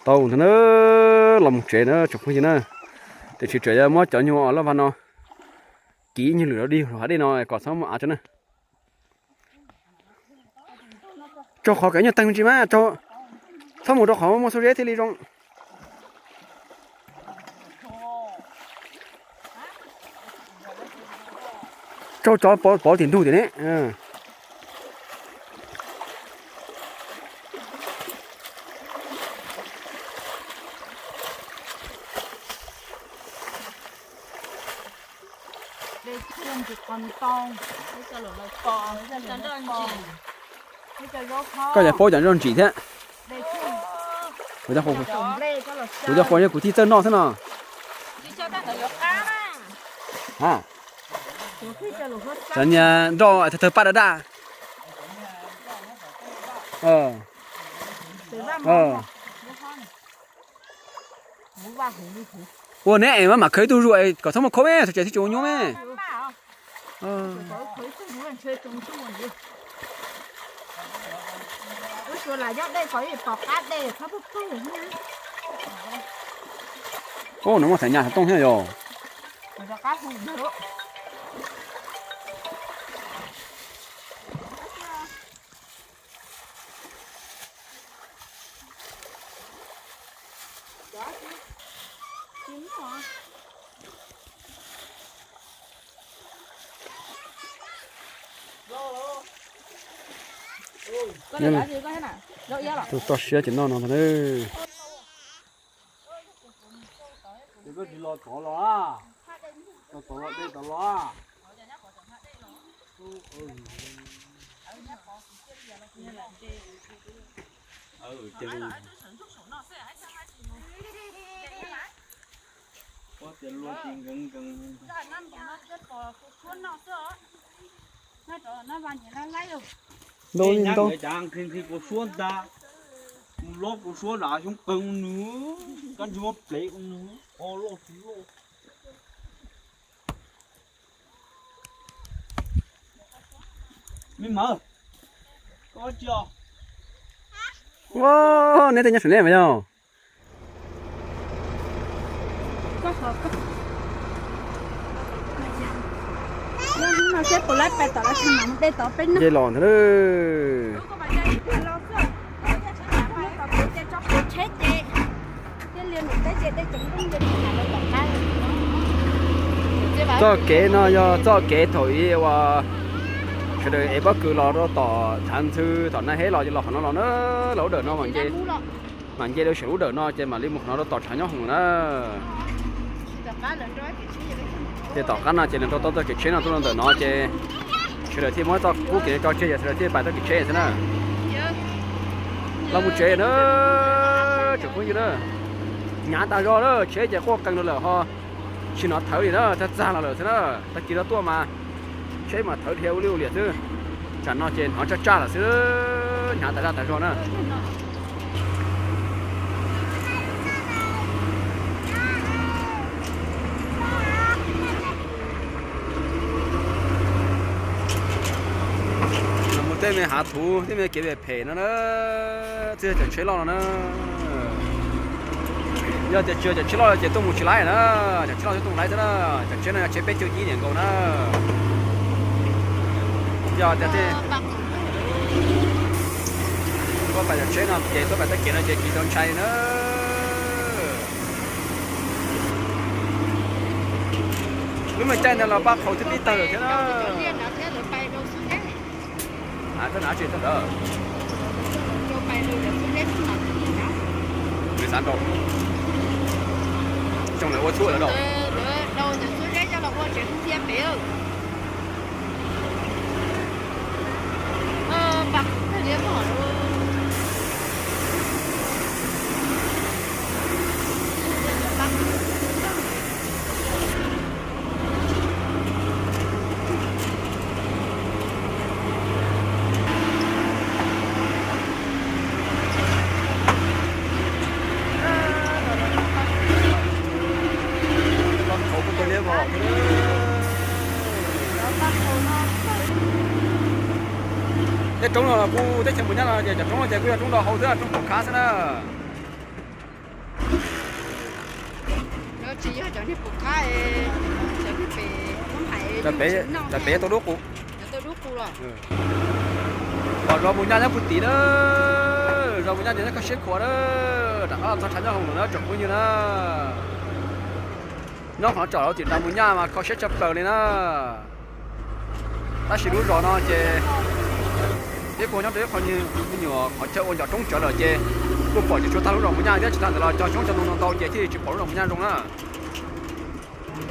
Tau ntag na, los mus tsev na tsoom phooj ywg na. Tiam sis tseem yuav muab cov nyuag laj vas no kiv ib nyuag lwm rau dig hauv hav dej no kom txhob muaj av tso na. Tso qhov kev nyuag teeg me ntsis mas, txhob mus rau qhov muaj xuab zeb thiaj li zoo. Tso cov pov tim ntug tim ne. Koj yog paub cov nroj ntsim thiab. Kuv cov qhuas kuv thiaj txawj noj xwb no. Cov niag nroj tawg tawg paj daj daj. Ua neb es mam khawb ib tug zuj kom txhob muaj khaub me, txhob tseem tsis ua nyuaj me. Ub, nws muaj thaiv nyas xov tooj thiab yog. Tus toj siab ces noj no ntag. Koj tsis los tod los, los tod los dej tod los. Ua tias luag ti nkees nkees. Ntau li ntau. Cas nqhis nqhis kuv suab ntag, kuv lob kuv suab nram xyoob qees nws, kab ntsig muab plev nws, o loj tsis loj. Me mawd, koj tsis os. Ua, neb tej nyob saum neb mas yog. Nce los ntag. Txoj kev no yog txoj kev thaum ub uas sawv daws ev pob kws los rau tom tshav ntxhw tom Naj Heb los, los qhov no los na, los lub dawm no mas nce, mam nce rau saum lub dawm no ces mam li mus qhov no rau tom tshav nyob hoom na. Ces tom qab no ces lawv rau tau txoj kev tsheb no tuaj rau ntawm no ces sawv daws thiaj muab txoj kub kev tso tseg, yog sawv daws thiaj pais txoj kev tsheb xwb na. Los mus tsev na, tsoom phooj ywg na. Hnyav tas zog na, tsheb ces quaj qees rau lawm ho tsis hnov thawv li na, txag txag los lawm xwb na. Tag kis no tuaj mas tsheb mas thawv dhia ua liaj ua liam xwb. Tsam no ces hnov tsaj tsaj lawm xwb, hnyav tas zaj tas zog na. Mus tej me hav thuv, tej me kev phem phem no na, tsis yog cov tsheb loj no na. Yog tias tsis yog cov tsheb loj ces tuaj mus tsis laib na, cov tsheb loj tuaj mus laib xwb na, cov tsheb no yog tsheb peb caug ib niam nkaus na. Yog tias tej tuaj pais cov tsheb no ces tuaj pais txoj kev no ces tsis tau ntshai na. Lub me caij no los paj qhaus twb pib tawg lawm thiab na. Koj nav tsis tawg lawm. Nws xav nrau. Xyoo lawv ua txhua lawm rau. Roob no los kuj teb chaws Mus Nyaj no ces cov roob no ces kuj yog roob nrog hau xwb, roob pom khab xwb na. Tsis yog cov niag pum qab, cov niag pem, cov pem tau dub qus. Pom zos Mus Nyaj nyob puag tim na, zos Mus Nyaj ces nyob kho siab khuav na, rov qab txog tshav nyob hoom lawm na tsoom phooj ywg na. Nyob qhov no tsom rau tim nram Mus Nyaj mas kho siab tshaj plaws li na. Tab sis lub zos no ces peb puag nyob rau ib qho me nyuam qhov chaw ua ncov roob tsawv lawm ces kuj pom tsis tshua tag lub zos Mus Nyaj thiab, tsis tas ntawd los cog xyoob cog ntoo no ntau ces thiaj tsis pom lub zos Mus Nyaj zoo na. Lub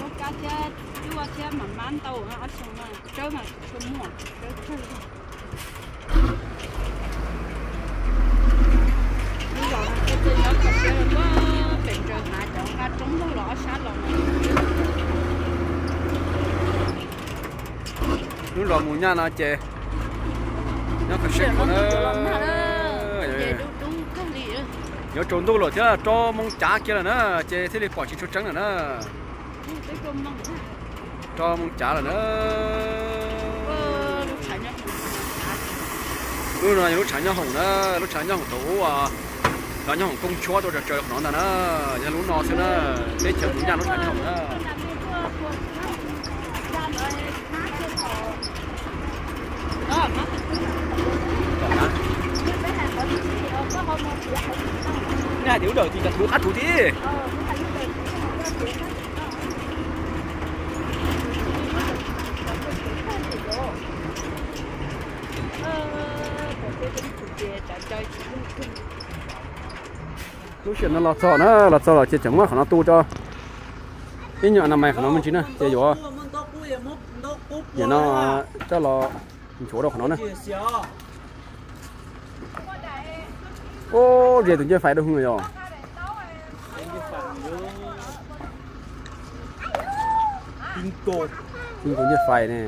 zos no ces nyob kho siab khuav, pem ntsaws hav cov nqaj roob los ob sab los. Lub zos Mus Nyaj no ces nyob kho siab khuav na. Yuav tsaus ntuj lawm thiab, rau moo cav kiag lawm na, ces thiaj li pom tsis tshua tseeb lawm na. Rau moo cav lawm na. Lub no yog lub tshav nyob hoom na, lub tshav nyob hoom thaum ub, cov nyob hoom kooj tshuab tuaj tsaws tsaws qhov no ntag na. Yog lub no xwb na, teb chaws Mus Nyaj lub tshav nyob hoom na. Nej hais tias lub dawm tim cov thuv qab thuv tid. Lub sij hawm no los txog na, los txog los ces tseem muab qhov no tu rau ib nyuag nas mais qhov no me ntsis na ces yuav, nim no coj los nchuav rau qhov no na. Ub, ze tus ncej fais dua hwv yog. Tus ncej fais ne.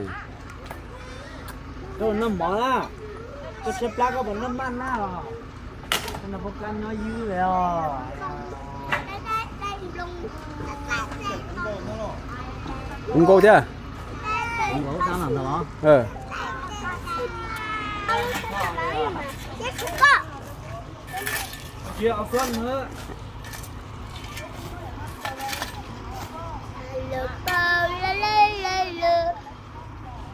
Koj noj mov na, koj tshaib plab koj puas noj maj naj os? Koj noj pab kab nyob ywg li os. Hu nkauj thiab.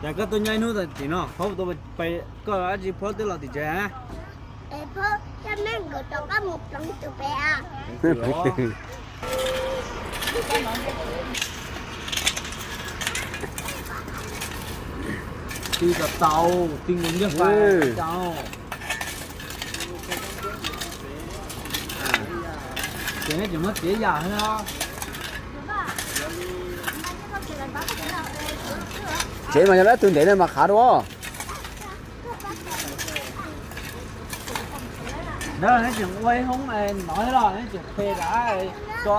Cas koj tuaj nyob ib hnub tim no, phob tuaj, koj dab tsi phob twb los tim tsev? Ti tau tau, ti nkaus ncej fais tau. Ces neb tseem muab txiav yam xwb os. Tsev mas yog dab tug ntev ne mas qhav dua. Neb tseem ua ib hoob no thiab los neb tseem qhia rau tso.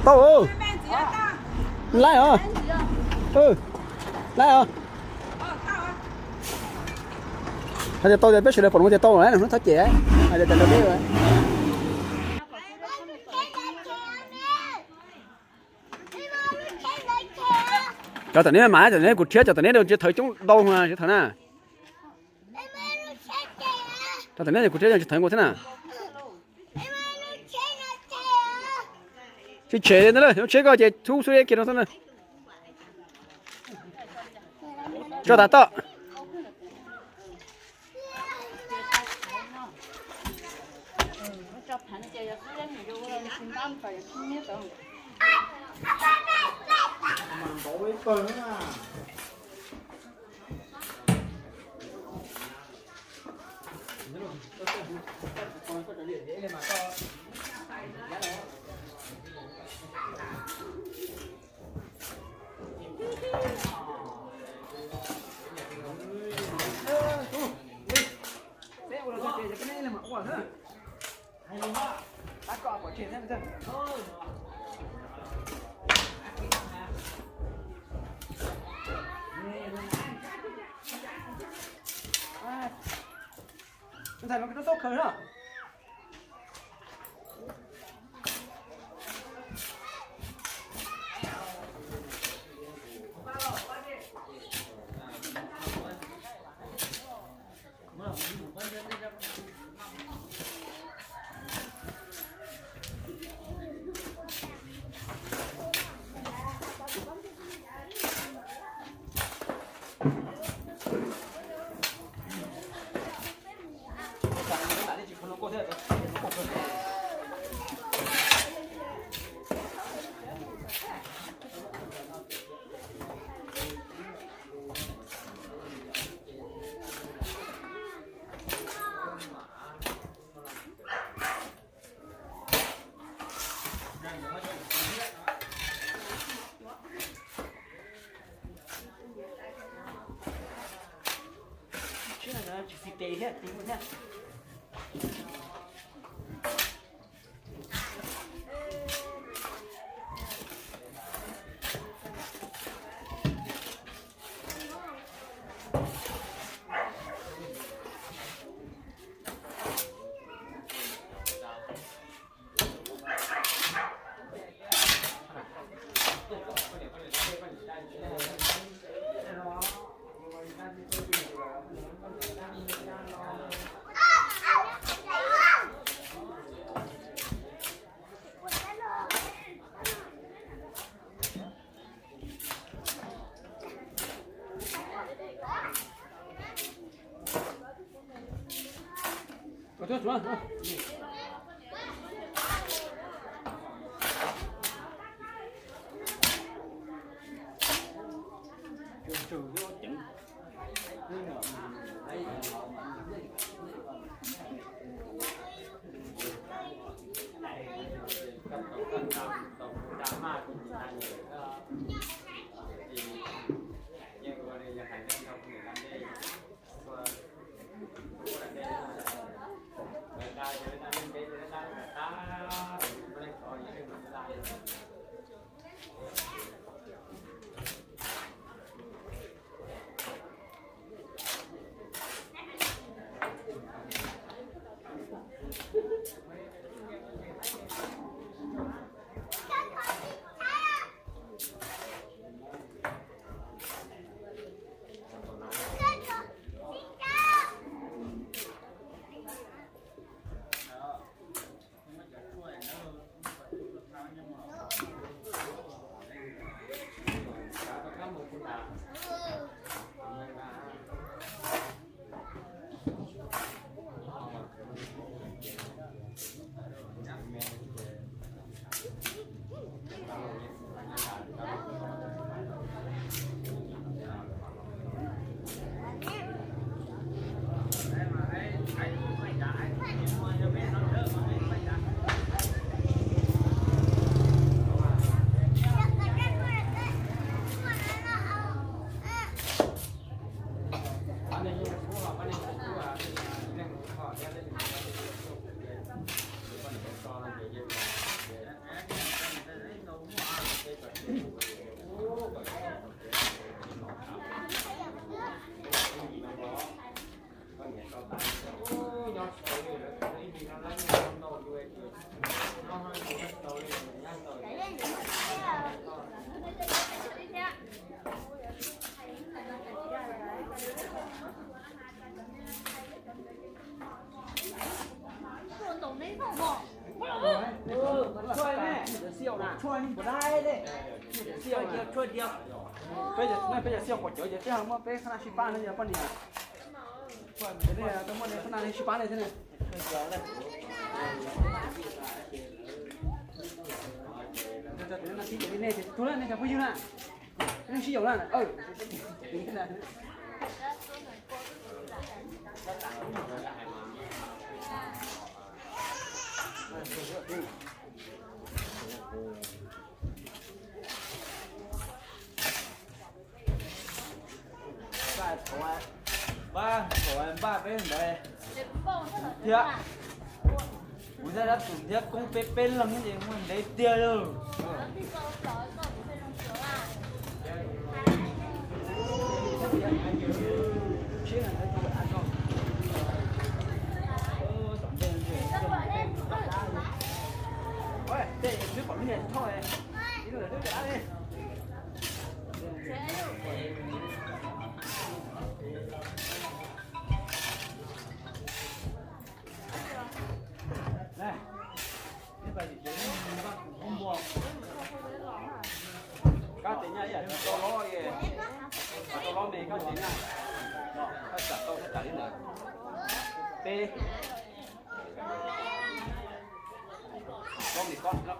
Tau, laib os. Laib os. Hais tias tau tias peb sawv daws pom no tias tau lawm, hnub thov cem hais tias tas rau peb. Cov tom neb mas, tom neb kuv rhiab cov tom neb tsis thawv coob ntau tsis thawv na. Cov tom neb kuv rhiab tsis thawv nkaus thiab na. Tsis tshem li ntawd, tsheb koj ces tub xub kiag no xwb na. Tso tav toj. Tab kom pov tseg thiab. Ntxhais no koj txhob khaws na. Tsis xis tes thiab, tiv thiab. Peb cov xib pab no yog poj niam. Tau muaj qhov no sib pab li thiab ne. Tug nej cov phooj ywg na, nej sib yaum na. Npaj, npaj peb ntawd. Thiab kuv zaj dab tus thiab koob peb peb leeg ces muaj ntev tiag lauj. Kab tes nyaj ib yam tsis tau lob, tau lob me kab tes nyaj, kab tsam tau kab tsam li ntawd. Peb, lob me kob no,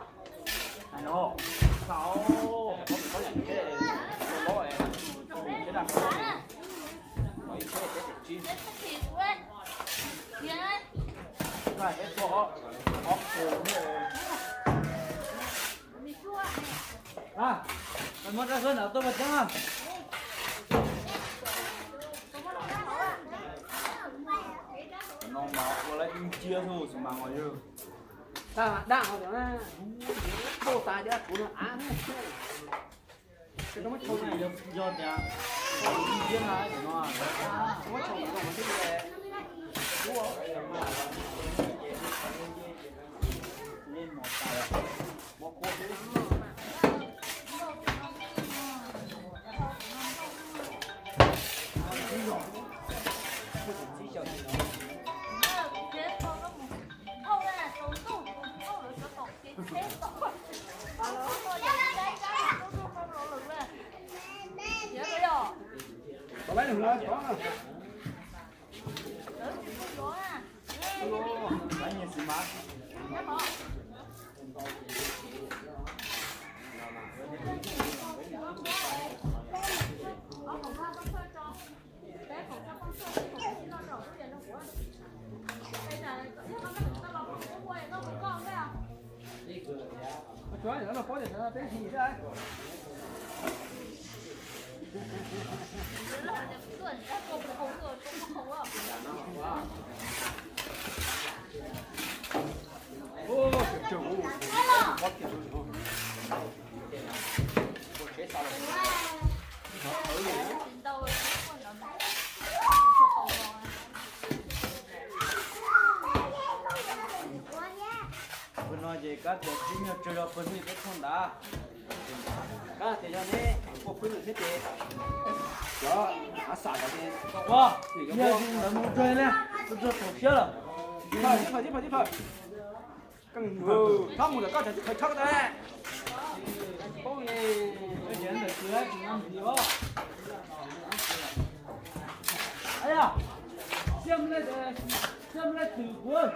hais no, lob me kob yam thiab, tau lob, thiab daj kob, ib tsheb peb caug tsib. Peb tuaj ob, ob puas thiab. Muab rab hwb ntawd tuaj ua ceeb. No mas ua lawv ib nciab xwb xwb mas os yog. Daj, daj ho, npauj tas tias kuv no av. Yog tias ib nciab no, muab tsoo zoo thiab. Pawg no ces kab tias tib nyuag tsawg yog pawg no peb thooj ntawd. Kab tias yog neb quaj pwb nws thiab ces cov av xam cov ces ua yog ntawd mus rau ne, tus rog thaum siab lawm. Tib phaw, tib phaw, tib phaw. Thab mus ntawm koj tseem tsis khaws thab ko tas. Paub ne, ntawm tsis tsis no ntxiv os. Xiab, xiab laj twm kuv.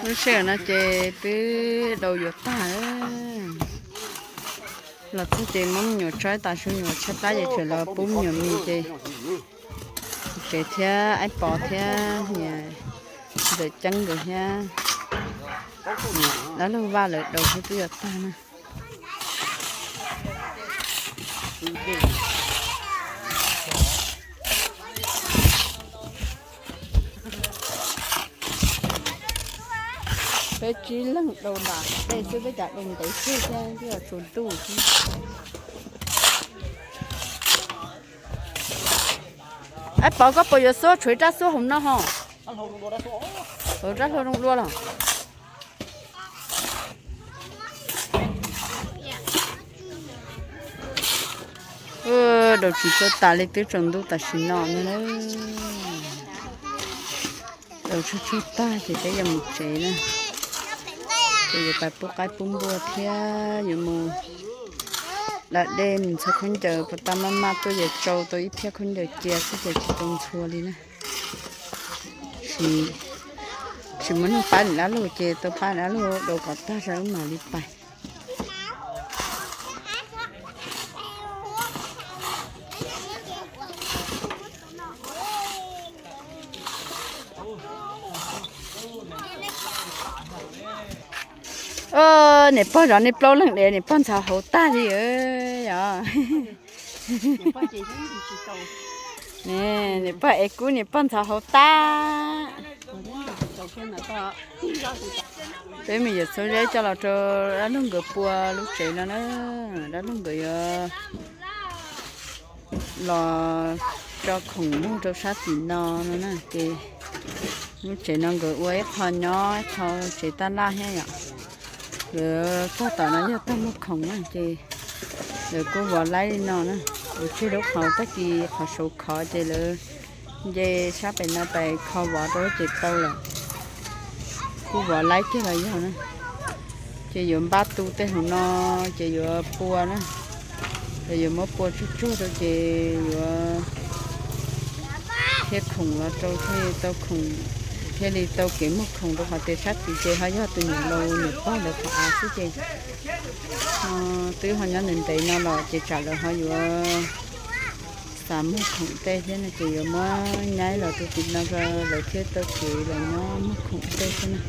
Lub sij hawm no ces twb daus yuav tag. Los txog ces muab me nyuam tso tas, su nyuam tshaib plab ces tseem los pub me nyuam mis ces tsev thiab Aib Pov thiab niam Ntxawm Ceeb nkawd thiab dab laug Vaj lawv daus xwb twb yuav tag na. Peb tsib leeg daus nram dej xwb, peb cas daus ntev xwb thiab twb yuav tsaus ntuj xwb. Aib Pov, koj puas yuav xub tshuav ib rab xub hauv no ho? Rab hlau zoo dua los. Daus tsis tshua tas li, twb tsaus ntuj tam sim no na. Daus tshua tshua tag ces peb yuav mus tsev na. Ces yuav pais pub qaib pub npua thiab yuav mus da dej mus ntxhua khaub ncaws, puas tau maj maj tuaj ces tsau tau ib phiab khaub ncaws cia xwb ces tsis tau ntxhua li na. Tsis muaj neeg pab niam dab laug ces tau pab niam dab laug daus kom tag zog wb mam li pais. Niam pog zov nej plaub leeg dev, niam pog ntxhov hauv tag li os. Niam pog ev kub, niam pog ntxhov hauv tag. Peb me nyuam txhua zeb coj los rau dab laug nkawd pua lub tsev no na. Dab laug nkawd yuav los tso khoom muag rau sab tim no no na ces lub tsev no nkawd ua ib qho nyob, ib qho tsev taj laj thiab yom. Lawv tog tom no yog tog muag khoom na ces lawv kuj vov laib li no na. Lawv tseg lub qhov tag kis qhov saud khov ces lawv nce sab pem no pais kho vov rau ces tau lawm. Kuj vov laib kiag los yog na. Ces yuav npaj tu tej hauv no ces yuav pua na. Ces yuav muab pua tsuag tsuag rau ces yuav thiaj khoom los rau thiaj tau khoom, thiaj li tau kev muag khoom rau qhov tias sab tid ces ho yog tus niam laus niam pog lawv qhov av xwb ces twb ho nyob ntev ntev no los ces tsam lawv ho yuav xav muag khoom tej thiab no ces yuav muab nyaib los rau tim no rau lawv thiaj tau kev los nyob muag khoom tej thiab na.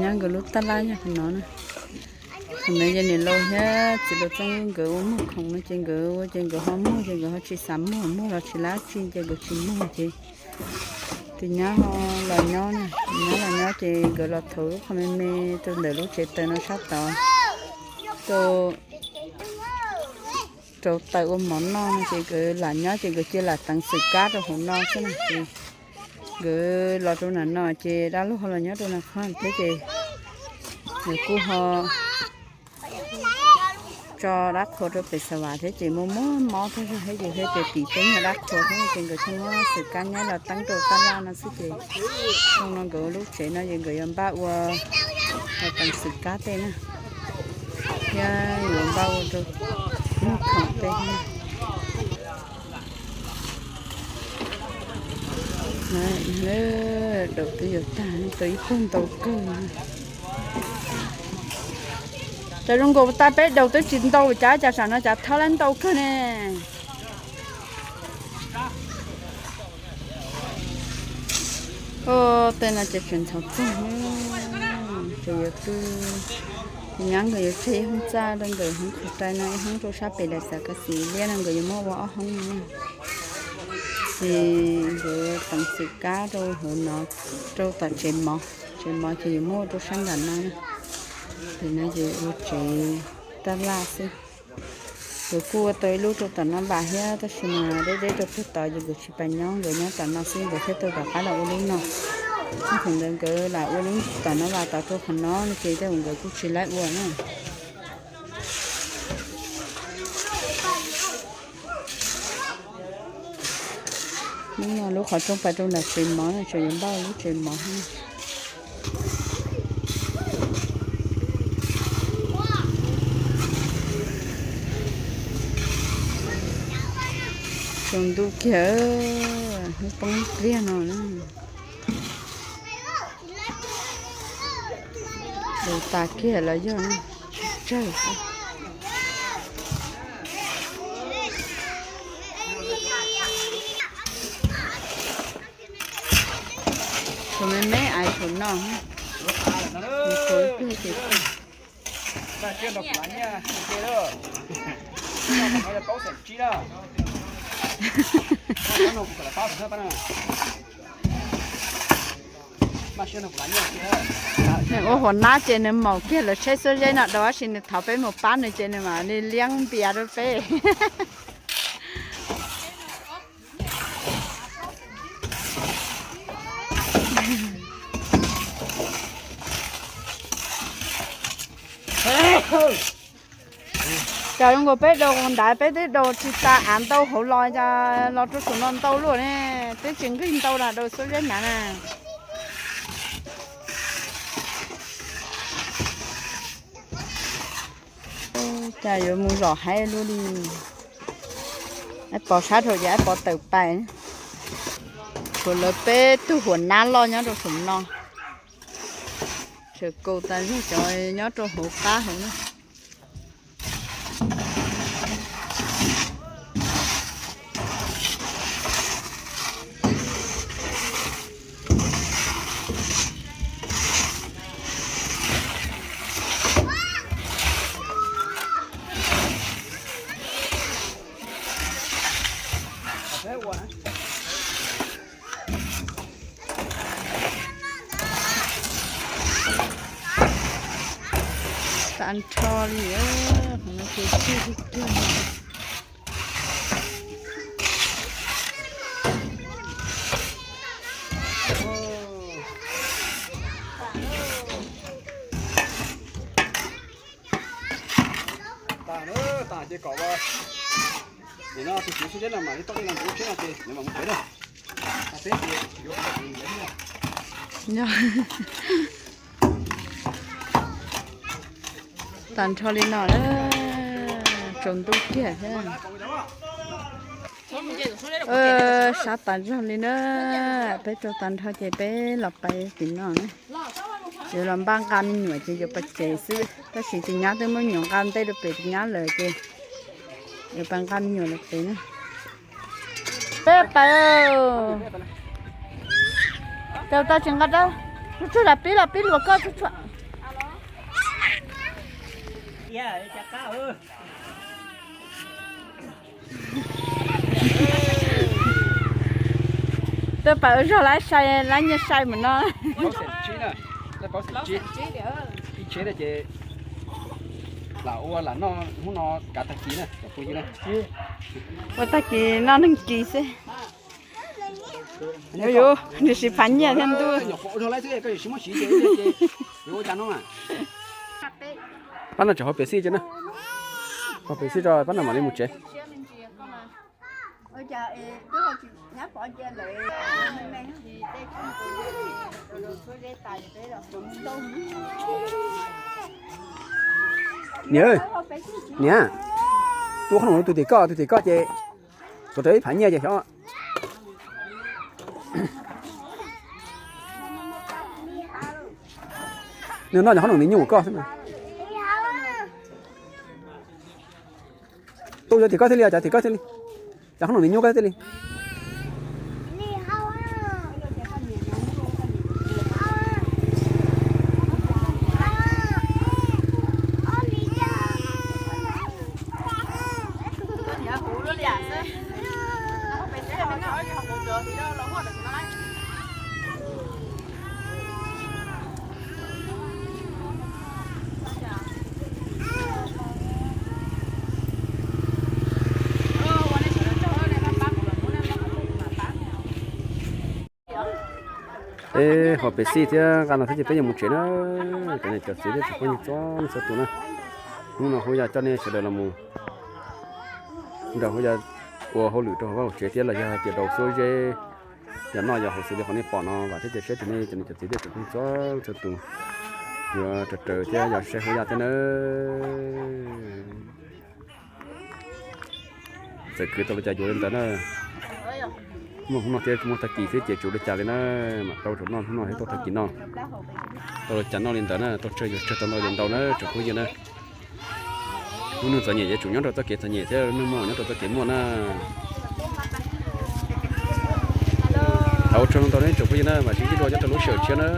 Nyob nkawd lub tab laj yog qhov no na. Thaum ntawd ces niam laus thiab txiv laus txeeb nkawd ua muag khoom no ces nkawd ua ces nkawd ho muag ces nkawd ho tsis xav muag, muag los tsis lab tsi ces nkawd tsis muag ces tus nyab ho los nyob na, tus nyab los nyob ces nkawd los thaum lub qhov me me rau ntawm lub tsev taws no sab tod, rau rau taws ua mov noj no ces nkawd lam nyob ces nkawd cia lam teev xwm kab rau hauv no xwb na ces nkawd los rau nram no ces dab laug ho los nyob rau nram qhov thiab ces nkawd kuj ho tso dab qhua rau pem xav vam thiab ces muaj muaj mob thiab zog thiab ces thiab ces tim teb nyuag dab qhua thiab ces nkawd thiaj muab xwm kab nyob los teeb rau tab laj no xwb ces zoo no nkawd lub tsev no ces nkawd yuav npaj ua teev xwm kab tej na, thiab yuav npaj ua rau muag khoom tej. Daus twb yuav tag, tau ib pawg ntau kawg. Cov zoo nkaus tas peb daus twb tsis ntau cas, cas tsam no cas thawb lab ntau kawg ne. Tej no ces tseem ntxhov txog, ces yuav pw. Ces nyab nkawd yuav tseg ib hoob txaj rau nkawd hoob qhov rai no, ib hoob rau sab pem daim xav kav xis liab no nkawd yuav muab ua ob hoob no. Ces nkawd teev xwm kab rau hauv no, rau tom tsev mov, tsev mov ces yuav muab ua rau sab nram no. Ces no ces ua tsev tab laj xwb. Nkawd kuj ua tau ib lub rau tom no vam thiab tab sis mas deb deb rau puag tod ces nkawd tsis pais nyob, nkawd nyob tom no xwb nkawd thiaj tau rov qab los ua lub no. Thaum ntawd nkawd lam ua lub tom no vam tod rau qhov no no ces tej zaum nkawd kuj tsis laib ua na. Hnub no lub qhov rooj pais rau nram tsev mov no tseem yuav npaj lub tsev mov. Tsaus ntuj kiag, hnub poob pliag no na. Daus tas kiag los yog tsawg xwb. Thaum me me ais thaum no, thaum ib pliag ces Nws ua huas nab ces nws maum kiag lawv tsheb xuab zeb no rau tab sis nws thov peb mus pab nws ces nws mam li liab npias rau peb. Cas zoo nkaus peb daus nrad peb twb daus tsis tas av ntau hauv los, cas los rau saum no ntau luaj ne, twb tsis nqig ntau na, daus xuab zeb hnav na. Cas yuav mus zom haib luaj li. Aib Pov sab rau ces Aib Pov tawm pais. Tshuav lawv peb tug huas nab loj nyob rau saum no. Tseem kaus tas zog cov nyob rau hauv qab hauv na. Tas nrho li, qhov no ces tsawg tiag tiag. Tas, tas ces kom nim no tus tswv xib zeb no mam li toj dej no ntawm lub tsheb no ces nws mam mus tsev na. Tas nrho li no na. Tsaus ntuj kiag thiab. Sab tas zog li na, peb tsaus tas nrho ces peb los pais tim no na. Yuav los npaj nqa me nyuam ces yuav pais tsev xwb, tab sis tus nyab twb muab me nyuam nqa ntej rau pem tus nyab lawm ces yuav pais nqa me nyuam lawm pem na. Peb pais, tus tau tsis nqa dab, tsuag tsuag lam pib los pib luas koj tsuag tsuag. Tuaj pawm zog lab sai lab nyiaj sai mus no. Ua tag kis noj neeg kis xwb. Yuav yuav, nws siv phav nyiaj thiab ntuj. Pab no tseem hauv pes xij na, hauv pes xij tso pab no mam li mus tsev. Niam, niam, tua qhob noom rau tus tim koj, tus tim koj ces kuv tau ib phav nyiaj ces xyov. Nws noj cov qhob noom nws nyuj koj xwb na. Tua cov tim koj thiaj li, cov tim koj thiaj li, cov qhob noom nws nyuj koj thiaj li. Peb hauv pes xij thiab nqa no thiab ces peb yuav mus tsev na. Cov niam cov txiv thiab tsoom phooj ywg txhua leej txhua tus na, hnub no Hauv Yaj coj nej sawv daws los mus nrog Hauv Yaj ua hauj lwm rau hauv vaj hauv tsev thiab los yog hais tias rau xuab zeb yog noj yog haus xws li qhov nej pom no, vam thiab cia siab tias nej cov niam cov txiv thiab tsoom phooj ywg txhua leej txhua tus yuav raws raws thiab yog saib Hauv Yaj thiab nawb. Txawm khwv tau li cas yuav li ntawd na. Muaj hnub no thiab muaj tag kis xwb ces tsuas li cas li na, mam tau tau noj hnub no thiab tau tag kis no. Tau li cas noj li ntawd na, tau tsawg yuav tsawg, tau ntau yuav ntau na tsoom phooj ywg na. Lub neej txom nyem yuav tsum nyob rau txoj kev txom nyem thiab lub neej muaj nyob rau txoj kev muaj na. Thov ua tsaug ntau nej tsoom phooj ywg na, mam sib ntsib dua nyob rau lub sij hawm tshiab na.